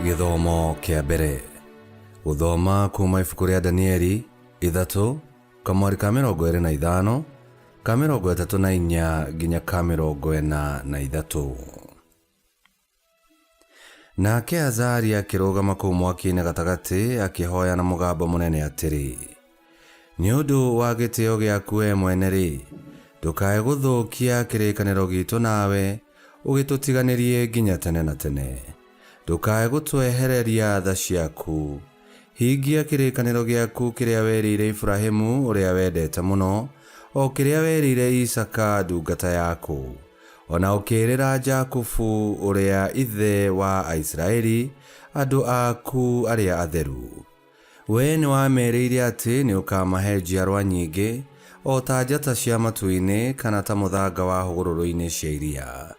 Gĩthomo kĩa mbere. Gũthoma kuma ibuku rĩa Danieli 3 kamwari ka 25 ka 34 nginya ka 43. Nake Azaria akĩrũgama kũu mwaki-inĩ gatagatĩ akĩhoya na mũgambo mũnene atĩrĩ, Nĩ ũndũ wa gĩtĩo gĩaku wee mwene-rĩ, ndũkae gũthũkia kĩrĩkanĩro giitũ nawe, ũgĩtũtiganĩrie nginya tene na tene. Ndũkae gũtwehereria tha ciaku. Hingia kĩrĩkanĩro gĩaku kĩrĩa werĩire Iburahimu ũrĩa wendete mũno, o kĩrĩa werĩire Isaaka ndungata yaku. O na ũkĩĩrĩra Jakubu ũrĩa ithe wa Aisiraeli, andũ aku arĩa atheru. Wee nĩwamerĩire atĩ nĩũkamahe njiarwa nyingĩ, o ta njata cia matu-inĩ kana ta mũthanga wa hũgũrũrũ-inĩ cia iria.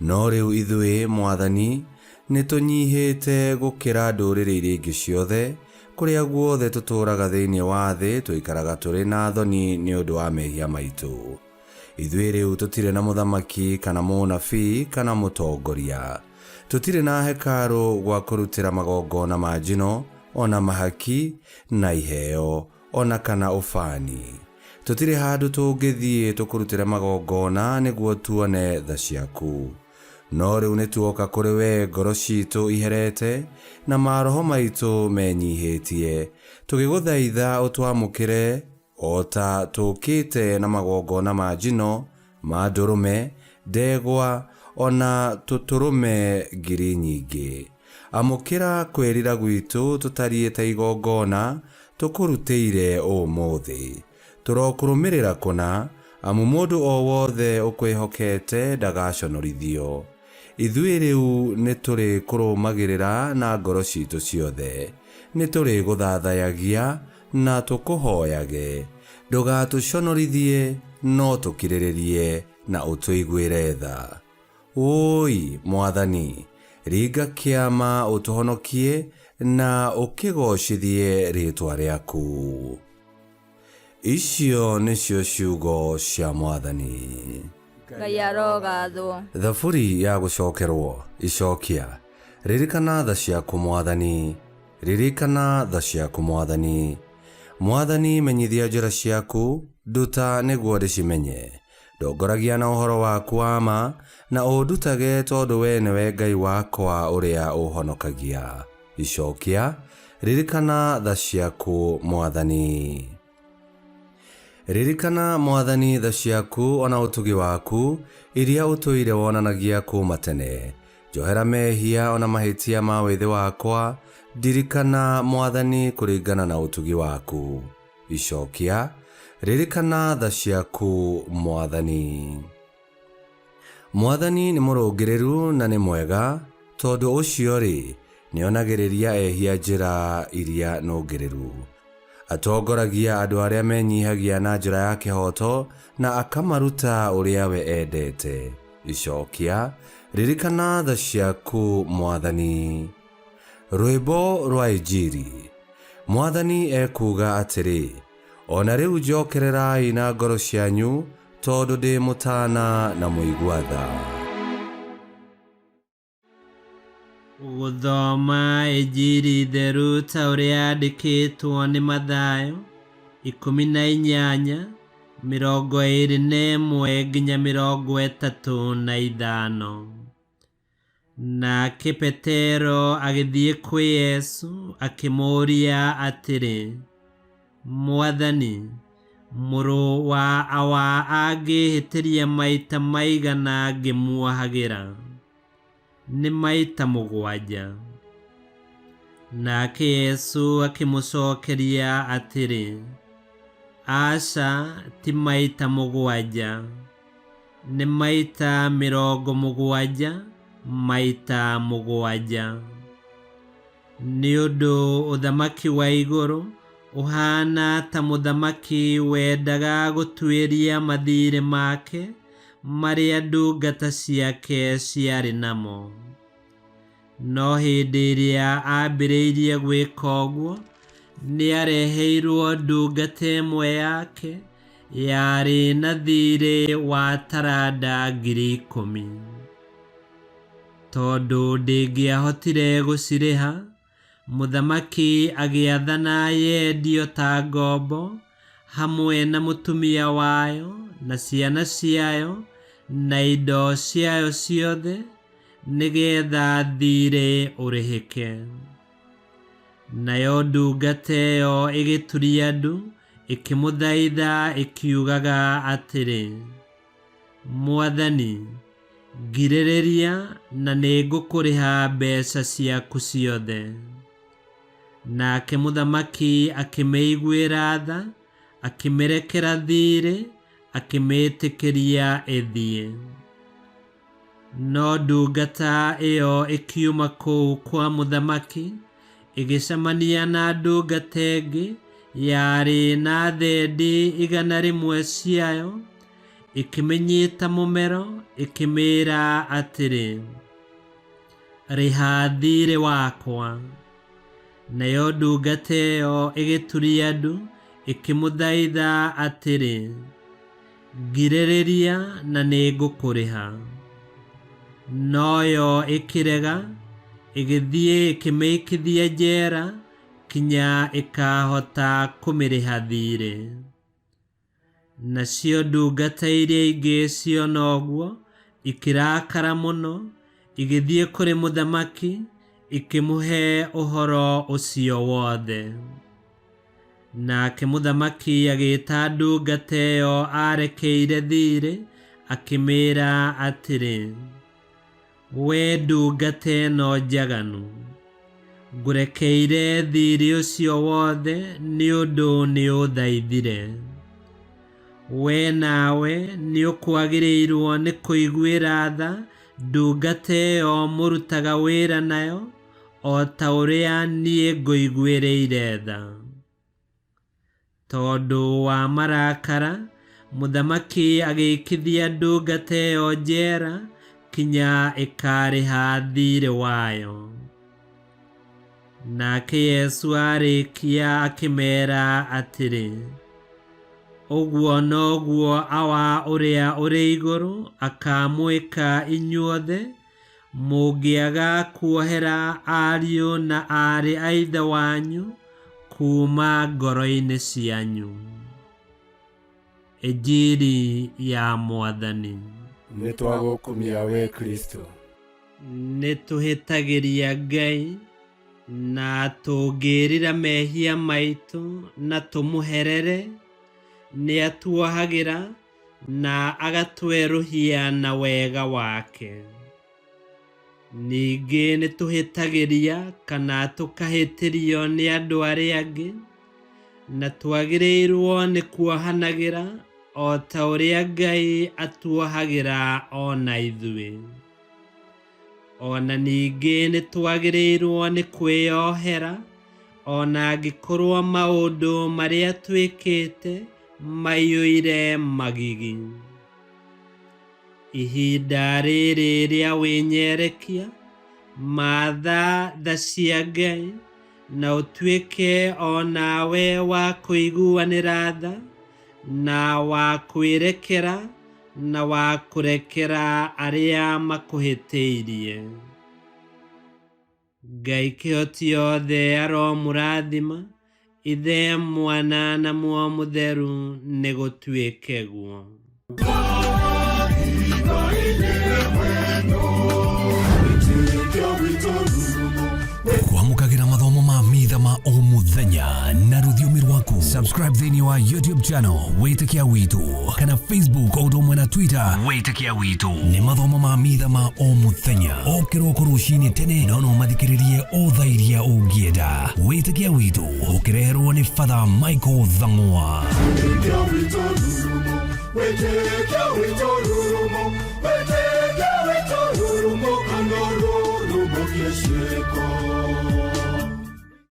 No rĩu ithuĩ, Mwathani, nĩtũnyiihĩte gũkĩra ndũrĩrĩ iria ingĩ ciothe, kũrĩa guothe tũtũũraga thĩinĩ wa thĩ tũikaraga tũrĩ na thoni nĩ ũndũ wa mehia maitũ. Ithuĩ rĩu tũtirĩ na mũthamaki kana mũnabii kana mũtongoria. Tũtirĩ na hekarũ gwa kũrutĩra magongona ma njino, o na mahaki, na iheo, o na kana ũbani. Tũtirĩ handũ tũngĩthiĩ tũkũrutĩre magongona nĩguo tuone tha ciaku. No rĩu nĩtuoka kũrĩ wee ngoro ciitũ iherete, na maroho maitũ menyihĩtie, tũgĩgũthaitha ũtwamũkĩre O ta tũũkĩte na magongona ma njino, ma ndũrũme, ndegwa, o na tũtũrũme ngiri nyingĩ. Amũkĩra kwĩrira gwitũ tũtariĩ ta igongona tũkũrutĩire ũmũthĩ. Tũrokũrũmĩrĩra kũna, amu mũndũ o wothe ũkwĩhokete ndagaconorithio. Ithuĩ rĩu nĩtũrĩkũrũmagĩrĩra na ngoro ciitũ ciothe, nĩtũrĩgũthathayagia na tũkũhoyage, ndũgatũconorithie, no tũkirĩrĩrie na ũtũiguĩre tha. Wũi, Mwathani, ringa kĩama ũtũhonokie na ũkĩgoocithie rĩĩtwa rĩaku. Icio nĩcio ciugo cia Mwathani. Ngai arogathwo. Thaburi ya gũcokerwo. Icokia. Ririkana tha ciaku, Mwathani. Ririkana tha ciaku, Mwathani. Mwathani, menyithia njĩra ciaku, nduta nĩguo ndĩcimenye. Ndongoragia na ũhoro waku wa ma, na ũndutage tondũ wee nĩwe Ngai wakwa ũrĩa ũũhonokagia. Icokia, Ririkana tha ciaku, Mwathani. Ririkana, Mwathani, tha ciaku o na ũtugi waku, iria ũtũire wonanagia kuuma tene. Njohera mehia o na mahĩtia ma wĩthĩ wakwa, ndirikana, Mwathani, kũringana na ũtugi waku. Icokia, Ririkana tha ciaku, Mwathani. Mwathani nĩ mũrũngĩrĩru na nĩ mwega, tondũ ũcio-rĩ, nĩonagĩrĩria ehia njĩra iria nũngĩrĩru. Atongoragia andũ arĩa menyihagia na njĩra ya kĩhooto, na akamaruta ũrĩa we endete. Icokia, Ririkana tha ciaku, Mwathani. Rwĩmbo rwa Injiri. Mwathani ekuuga atĩrĩ, O na rĩu njokererai na ngoro cianyu, tondũ ndĩ mũtaana na mũigua tha. Gũthoma Injiri theru ta ũrĩa yandĩkĩtwo nĩ Mathayo, 18, 21 nginya 35. Nake Petero agĩthiĩ kwĩ Yesu akĩmũũria atĩrĩ, Mwathani, mũrũ wa awa angĩĩhĩtĩria maita maigana ngĩmuohagĩra? Nĩ maita mũgwanja. Nake Yesu akĩmũcokeria atĩrĩ, Aca, ti maita mũgwanja. Nĩ maita 70 maita mũgwanja. Nĩ ũndũ ũthamaki wa igũrũ ũhaana ta mũthamaki wendaga gũtuĩria mathiirĩ make marĩa ndungata ciake ciarĩ namo. No hĩndĩ ĩrĩa aambĩrĩirie gwĩka ũguo, nĩareheirwo ndungata ĩmwe yake yarĩ na thiirĩ wa taranda 10,000. Tondũ ndĩngĩahotire gũcirĩha, mũthamaki agĩathana yendio ta ngombo hamwe na mũtumia wayo na ciana ciayo na indo ciayo ciothe, nĩgeetha thiirĩ ũrĩhĩke. Nayo ndungata ĩyo ĩgĩturia ndu ĩkĩmũthaitha ĩkiugaga atĩrĩ, Mwathani, ngirĩrĩria na nĩngũkũrĩha mbeeca ciaku ciothe. Nake mũthamaki akĩmĩiguĩra tha, akĩmĩrekera thiirĩ, akĩmĩĩtĩkĩria ĩthiĩ. No ndungata ĩyo ĩkiuma kũu kwa mũthamaki, ĩgĩcemania na ndungata ĩngĩ yarĩ na thendi 100 ciayo, ĩkĩmĩnyita mũmero, ĩkĩmĩĩra atĩrĩ, Rĩha thiirĩ wakwa. Nayo ndungata ĩyo ĩgĩturia ndu, ĩkĩmũthaitha atĩrĩ, Ngirĩrĩria na nĩngũkũrĩha. Noyo ĩkĩrega, ĩgĩthiĩ ĩkĩmĩikithia njera kinya ĩkahota kũmĩrĩha thiirĩ. Nacio ndungata iria ingĩ ciona ũguo, ikĩrakara mũno, igĩthiĩ kũrĩ mũthamaki, ikĩmũhe ũhoro ũcio wothe. Nake mũthamaki agĩĩta ndungata ĩyo aarekeire thiirĩ, akĩmĩĩra atĩrĩ, Wee ndungata ĩno njaganu, ngũrekeire thiirĩ ũcio wothe nĩ ũndũ nĩũthaithire. Wee nawe nĩũkwagĩrĩirwo nĩ kũiguĩra tha ndungata ĩyo mũrutaga wĩra nayo, o ta ũrĩa niĩ ngũiguĩrĩire tha. Tondũ wa marakara, mũthamaki agĩikithia ndungata ĩyo njera kinya ĩkaarĩha thiirĩ wayo. Nake Yesu aarĩkia akĩmeera atĩrĩ, Ũguo noguo Awa ũrĩa ũrĩ igũrũ akaamwĩka inyuothe mũngĩaga kuohera ariũ na aarĩ a ithe wanyu kuuma ngoro-inĩ cianyu. Injiri ya Mwathani. Nĩ twagũkumia we Kristo. Nĩ tũhĩtagĩria Ngai, na tũngĩĩrira mehia maitũ na tũmũherere, nĩatuohagĩra na agatwerũhia na wega wake. Ningĩ nĩ tũhĩtagĩria kana tũkahĩtĩrio nĩ andũ arĩa angĩ, na twagĩrĩirwo nĩ kuohanagĩra o ta ũrĩa Ngai atuohagĩra o na ithuĩ. O na ningĩ nĩ twagĩrĩirwo nĩ kwĩyohera o na angĩkorwo maũndũ marĩa twĩkĩte maiyũire magigi. Ihinda rĩrĩ rĩa wĩnyerekia, matha tha cia Ngai, na ũtuĩke o nawe wa kũiguanĩra tha, na wa kwĩrekera, na wa kũrekera arĩa makũhĩtĩirie. Ngai kĩhoti yothe aromũrathima, Ithe, Mwana na Muoyo Mũtheru, nĩ gũtuĩke guo. Kwamũkagĩra mathomo ma mitha ma o mũthenya na rũthiomi rwaku. Subscribe thĩinĩ wa YouTube channel Wĩtĩkia Witũ kana Facebook o ũndũ ũmwe na Twitter Wĩtĩkia Witũ. Nĩ mathomo ma mitha ma o mũthenya o kĩroko rũcinĩ tene, no no mathikĩrĩrie o thaa iria ũngĩenda. Wĩtĩkia Witũ ũkĩreherwo nĩ Father Michael Thang'wa. Wĩtĩkia witũ rurumo, wĩtĩkia witũ rurumo, wĩtĩkia witũ rurumo, kana rurumo kĩciĩko.